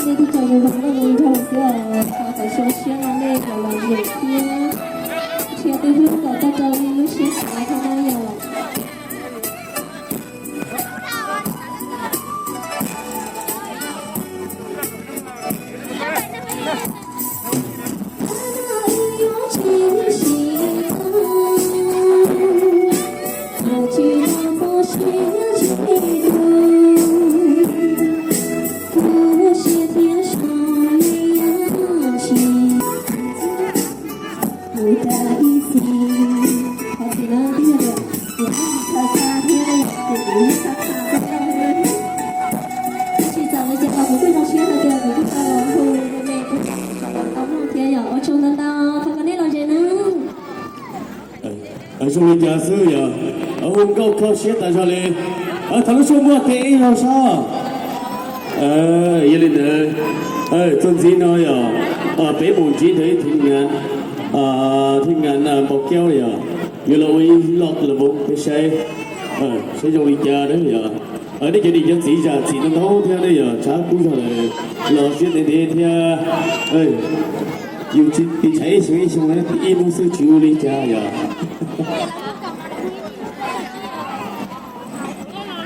Tij tsaug zoo zoo nkauj zoo nraug xwb os, thov kom zoo siab no nej kom lom zem thiab nrhiav tus hlub kom tau rau nej lub siab xav thiab na yom. Kuv tas ib txhis, thov txim na, twb yog tias kuv tsis txhawj txhaj thiab yom, ces kuv yeej txhawj txhaj kawg nkaus li. Tab sis txawm li cas los kuv kuj zoo siab hais tias kuv kuj tau los hu me kuv tau mloog thiab yom. Ua tsaug ntau ntau, thov kom nej lom zem nawb. Zoo li cas xwb yog hu nkauj kho siab tas zog li. Thov lub suab muaj tej ib zaug sab. Yog li ntawd, txuas ntxiv no yog peb mus ntsib ntawm ib thib ngas, thib ngas npau kiab yog yuav los ua ib lo lus vauv peb saib, saib zoo li cas na yog. Nej cov niam cov txiv zam txim ntau ntau thiab ne yog, tshav kub zog lawm, los siab ntev ntev thiab. Yus tsis tiv thaiv ib xyoo ib xyoo, ib hnub xwb tsis ua li cas yog.